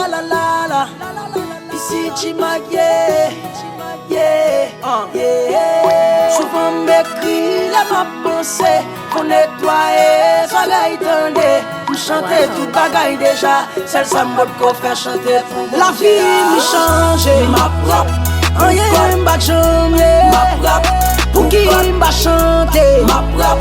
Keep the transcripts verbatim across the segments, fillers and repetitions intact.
La la la, ici G-Mac, yeah, yeah, yeah. Souvan m ekri lè m ap panse, pou netwaye zòrèy tande. M chante tout bagay deja, sèl sa m potko fè chante pou Bondye. Lavi m chanje, m ap rap. Anyen m pa t janm ye, m ap rap. Pouki m pa chante, m ap rap.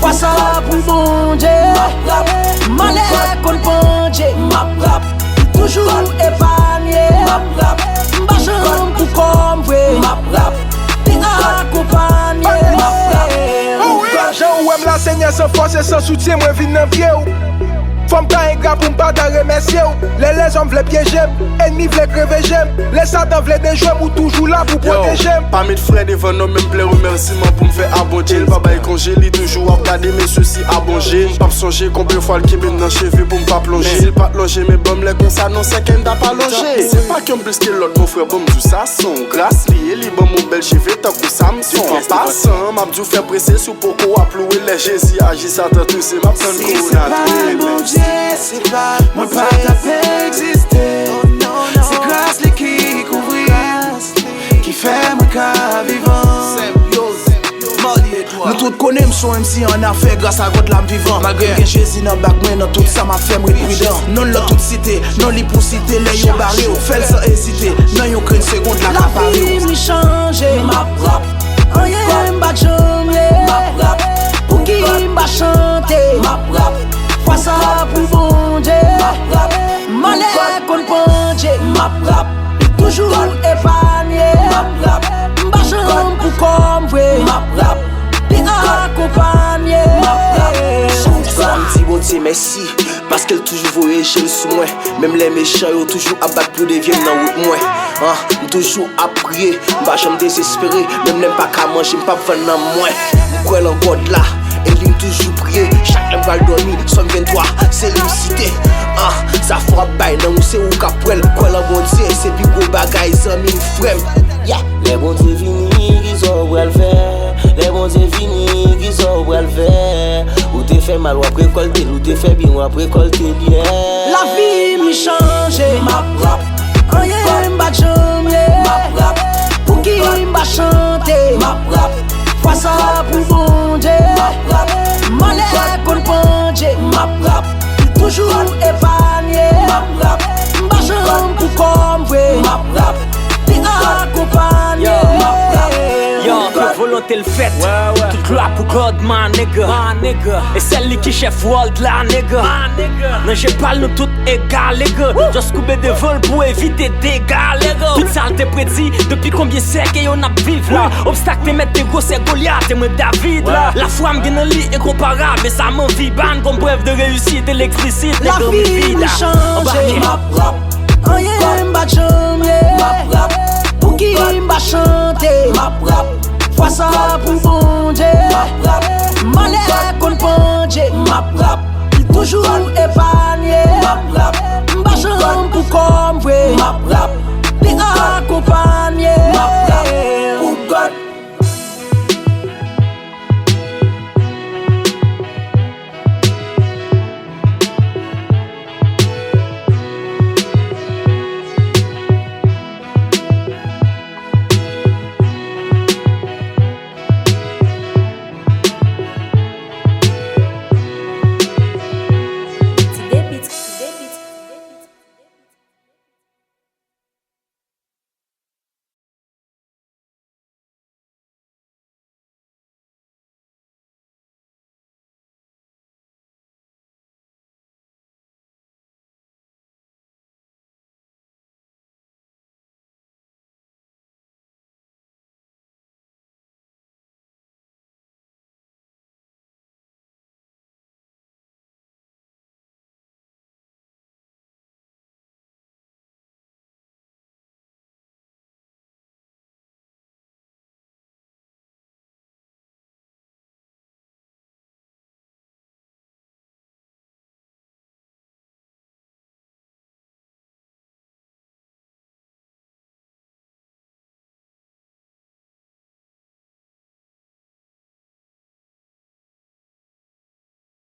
Fwa sa pou Bondye, m ap rap. Malè konn pandye, m ap rap. Toujou epanye, m ap rap. M pa janm pou kò m vre, m ap rap. Te akonpanye, m ap rap. Jan ou wè m la, Senyè, san fòs e san soutyen, mwen vin nan pye w. Fò m ta engra pou m pa ta remèsye w. Lè lèzòm vle pyeje m, ènmi vle kreve je m. Lè Satan vle dejwe m, ou toujou la pou pwoteje m. Pa met frè devan non, men m plen remèsiman pou m fè a Bondye. L pa bay konje, li toujou ap gade, men sesi a bon je. M p ap sonje konbyen fwa l kenbe m nan cheve pou m pa plonje. Si l pa t lonje men ban m lè konsa, non sèkèy m t ap alonje. Se pa ke m plis ke lòt, mon frè, ban m di w sa, se yon gras li ye, li ban m yon bèl cheve tankou Samson. An pasan, m ap di w fè prese si w poko ap louwe, lè Jezi aji, Satan touse, m ap tann kouwòn a tele. Si se pa Bondye, mwen pa t ap egziste. Se gras li ki kouvri, ki fè mwen ka vivan. Nou tout konnen m se yon M C annafè, gras a God la m vivan. Malgre m gen Jezi nan bak mwen, nan tout sa m ap fè m ret pridan. Non l lòt tout site, non li pou site, lè yo bare w, fè l san ezite. Nan yon grenn segonn, l akapare w. Lavi m li chanje, m ap rap. Anyen m pa t janm ye, m ap rap. Pouki m pa chante, m ap rap. Fwa sa pou Bondye, m ap rap. Malè konn pandye, m ap rap. Li toujou epanye, m ap rap. M pa janm pou kò m vre, m ap rap. Li akonpanye, m ap rap. Fò m di Bondye mèsi, paske l toujou voye je l sou mwen. Menm lè mechan yo toujou ap bat pou devye m nan wout mwen. An, m toujou ap priye, m pa janm dezespere. Menm lè m pa ka manje, m p ap vann nanm mwen. M kwè nan God la, e li m toujou priye. Chak lè m pral dòmi, Sòm venntwa, se li m site. An, sa fò ap bay nan ou, se ou k ap wè l. Kwè nan Bondye, se pi gwo bagay, zanmi m, frè m. Yeah. Lè Bondye vini, kisa w pral fè? Lè Bondye vini, kisa w pral fè? Ou te fè mal, w ap rekòlte l, ou te fè byen, w ap rekòlte byen. Lavi m li chanje, m ap rap. Anyen m pa t janm ye, m ap rap. Pouki m pa chante, m ap rap. Fwa sa pou Bondye, m ap rap. Malè konn pandye, m ap rap. Li toujou epanye, m ap rap. M pa janm pou kò m vre, m ap rap. Li akonpanye, m ap rap. Yo, ke volonte l fèt. Tout glwa pou God, my nigga. E sèl li ki chèf world la, nigga. Nan je pa l nou tout egal, nigga. Just koube devan l pou evite dega, nigga. Tout sa l te predi, depi konbyen sèk e yo n ap viv la. Obstak te mèt te gwosè Golyat, e mwen David la. Lafwa m gen nan li enkonparab, e sa m anvi ban kòm prèv de reyisit e l eksplisit, nigga. Lavi m li chanje, m ap rap. Anyen m pa t janm ye, m ap rap. Pouki m pa chante, m ap rap. Fwa sa pou Bondye, m ap rap. Malè konn pandye, m ap rap. Li toujou epanye, m ap rap. M pa janm pou kò m vre, m ap rap. Li akonpanye, m ap